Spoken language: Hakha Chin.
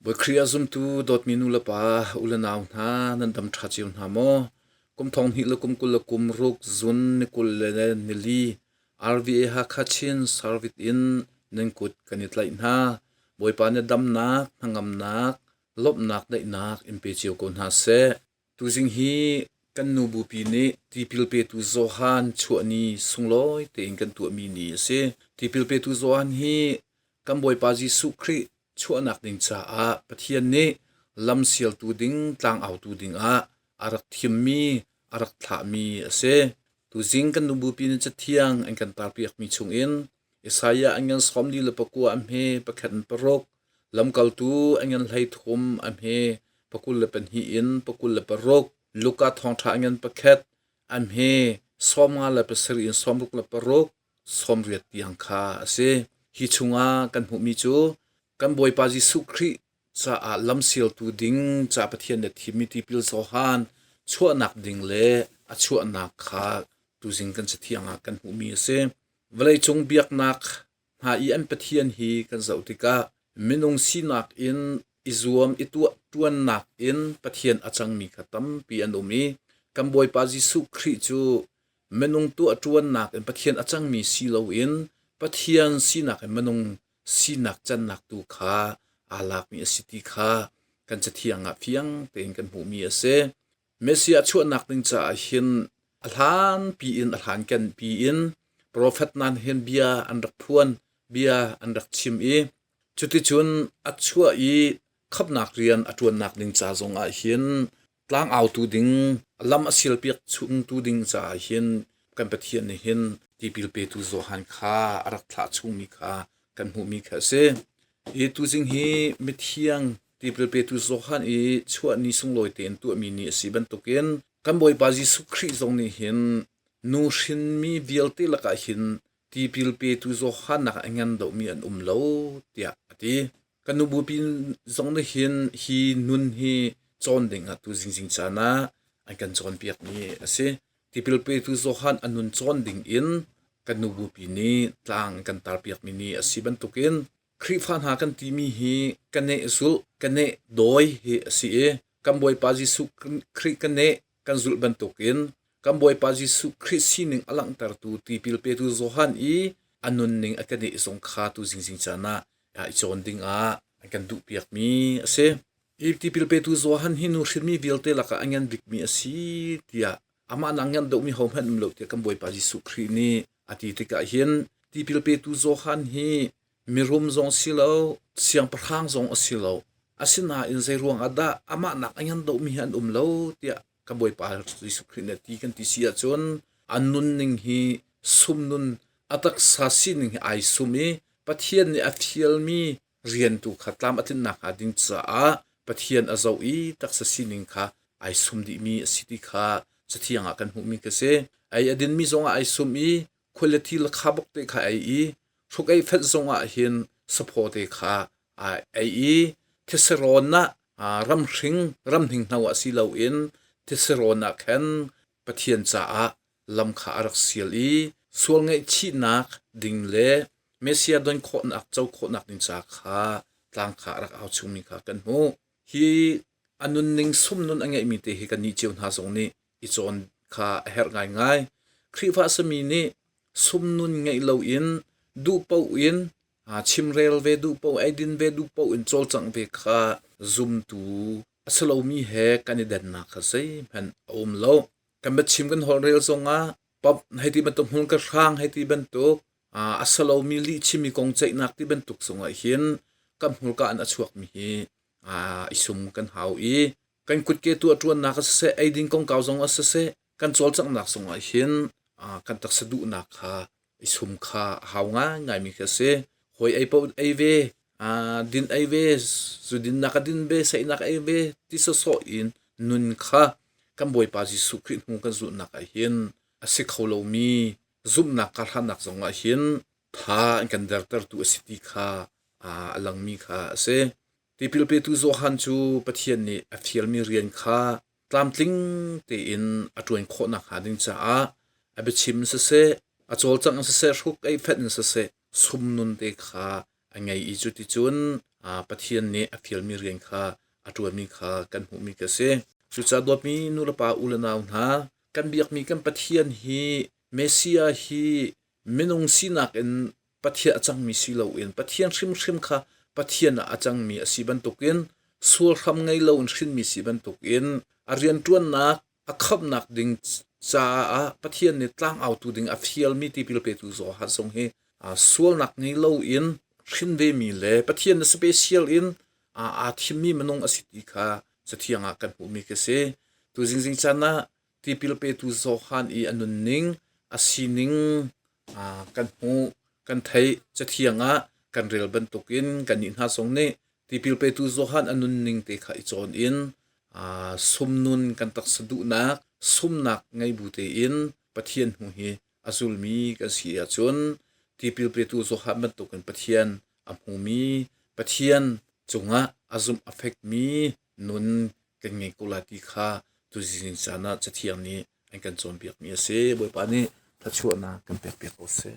Bawi Khrih a zumtu dawtmi nu le pa, u le nau hna, nan dam ṭha cio hna maw? Kum thong hnih le kum 20 le kum ruk zun ni 20 le nili RVA Hakha Chin Service in nan kut kan i tlaih hna. Bawipa nih damnak, hnangamnak, lawmhnak, daihnak in pe cio ko hna seh. Tuzing hi kan nu bupi nih tipil petu Johan chuah ni sunglawi tein kan tuahmi ni a si. Tipil petu Johan hi kan Bawipa Jesuh Khrih chuahnak ding caah Pathian nih lam sialtu ding, tlangautu dingah a rak thimmi, a rak thlahmi a si. Tuzing kan nu bupi nih Cathiang an kan tarpiakmi chungin Isaiah an ngan 49 a hme pakhat in paruk, lamkaltu an ngan 33 a hme 22 in 26, Luka thawngṭha an ngan pakhat a hme 57 in 66, 80 tiang kha a si. Hi chungah kan hmuhmi cu kan Bawipa Jesuh Khrih caah lamsialtu ding ca Pathian nih thimmi tipil Johan chuahnak ding le a chuahnak kha tuzing kan cathiang ah kan hmuhmi a si. Vawleicung biaknak hna i an pathian hi kan zoh tikah minung sinak in i zuam i tuah ṭuannak in Pathian a cangmi kha tampi an um i kan Bawipa Jesuh Khrih cu minung tuah ṭuannak in Pathian a cangmi si loin Pathian sinak in minung sinak cannak tu kha aa lakmi a si ti kha kan Cathiang ah fiang tein kan hmuhmi a si. Messiah chuahnak ding caah hin a hlanpi in a hlanken pi in profet nan hin bia an rak phuan, bia an rak chim i cuticun a chuah i khamhnak rian a ṭuannak ding ca zongah hin tlangautu ding, lam a sialpiak chungtu ding caah hin kan Pathian nih hin tipil petu Johan kha a rak thlah chungmi kha kan hmuhmi kha a si. Hi tuzing hi mithiang tipil petu Johan i chuah ni sunglawi tein tuahmi ni a si bantukin kan Bawipa Jesuh Khrih zong nih hin nu hrinmi vialte lakah hin tipil petu Johan nak a ngan deuhmi an um lo tiah a ti. Kan nu bupi zong nih hin hi nun hi cawn ding ah tu zingzing caan ah an kan cawnpiakmi a si. Tipil petu Johan a nun cawn ding in kan nu bupi nih tlang an kan tarpiakmi ni a si bantukin Khrihfa hna kan timi hi ka neh zulh, ka neh dawi hi a si i kan Bawipa Jesuh Khrih ka neh kan zulh bantukin kan Bawipa Jesuh Khrih sining a langhtertu tipil petu Johan i a nunning a ka neh zong kha tu zingzing caan ah i cawn ding ah an kan duhpiakmi a si. Hi tipil petu Johan hi nu hrinmi vialte lakah a ngan bikmi a si tiah amah nak ngan deuhmi hohmanh um lo tiah kan Bawipa Jesuh Khrih nih a ti tikah hin tipil petu Johan hi mirum zong si lo, siangpahrang zong a si lo. Asinain zei ruang ah dah amah nak a ngan deuhmi hi an um lo tiah kan Bawipa Jesuh Khrih nih a ti kan ti si ahcun a nunning hi sum nun a taksa sining hi ai sum i Pathian nih a fialmi rian tu kha tlam a tlinnak hnga ding caah Pathian a zoh i taksa sining kha ai sum dihmi a si ti kha Cathiang ah kan hmuhmi ka si. Ei a dinmi zongah ai sum i khualeti le khabok te kha ei i hruk ei fenh zongah hin saphaw te kha ai ei i thiserawn ah ramhring ramhninghno ah si loin thiserawn ah khan Pathian caah lam kha a rak sial i sual ngaihchihnak ding le Messiah don khawhnak co khawhnak ding ca kha tlang kha a rak au chungmi kha kan hmuh. Hi a nunning sumnun a ngeihmi te hi kannih cio hna zong nih i cawn kha a herh ngaingai. Khrihfa sami nih sumnun ngeih loin duh paoh in chimrel ve duh paoh eidin ve duh paoh in cawlcangh ve kha zumtu a si lomi he kan i dannak kha zeihmanh a um lo. Kan biachim kan holhrel zongah pop hei ti bantuk hmun ka hrang hei ti bantuk a si lomi lihchimmi kong ceihnak ti bantuk zongah hin kan hmurka in a chuakmi hi i sum kan hau i kan kutke tuah ṭuannak a siseh eidin kongkau zong a siseh kan cawlcanghnak zongah hin kan taksa duhnak kha i sum kha a hau ngaingaimi khi a si. Hawi ei paoh ei ve, din ei ve, zu dinnak a din ve, seinak ei ve ti sawsawh in nun kha kan Bawipa Jesuh Khrih hnu kan zulhnak ah hin a si kho lomi zumhnak karhlannak zongah hin tha an kan dertertu a si ti kha a langmi kha a si. Tipil petu Johan cu Pathian nih a fialmi rian kha tlamtling tein a ṭuan khawh nakhnga ding caah a biachim siseh, a cawlcangh siseh, hruk ei fenh in siseh, sumnun te kha a ngei i cuticun Pathian nih a fialmi rian kha a ṭuanmi kha kan hmuhmi ka si. Cucaah dawtmi nulepa u le nau hna, kan biakmi kan Pathian hi Messiah hi minung sinak in Pathian a cangmi si loin Pathian hrimhrim kha Pathian ah a cangmi a si bantukin sual hram ngei loin hrinmi si bantukin a rianṭuannak a khamhnak ding caah Pathian nih tlangautu ding a fialmi tipil petu Johan zong hi sualnak ngei loin hrin vemi le Pathian na special in aa thimmi minung a si ti kha Cathiang ah kan hmuhmi khi si. Tu zingzing caan ah tipil petu Johan i a nunning, a sining kan hmuh, kan theih. Cathiang ah kan rel bantukin kannih hna zong nih tipil petu Johan a nunning te kha i cawn in sumnun kan taksa duhnak, sumnak ngei bu tein Pathian hnu hi a zulmi kan si ahcun tipil petu Johan bantukin Pathian a hmumi, Pathian cungah a zumh a fekmi nun kan ngei ko lai ti kha tuzing caan ah Cathiang nih an kan cawnpiakmi a si. Bawipa nih thluachuahnak kan pekpiak ko seh.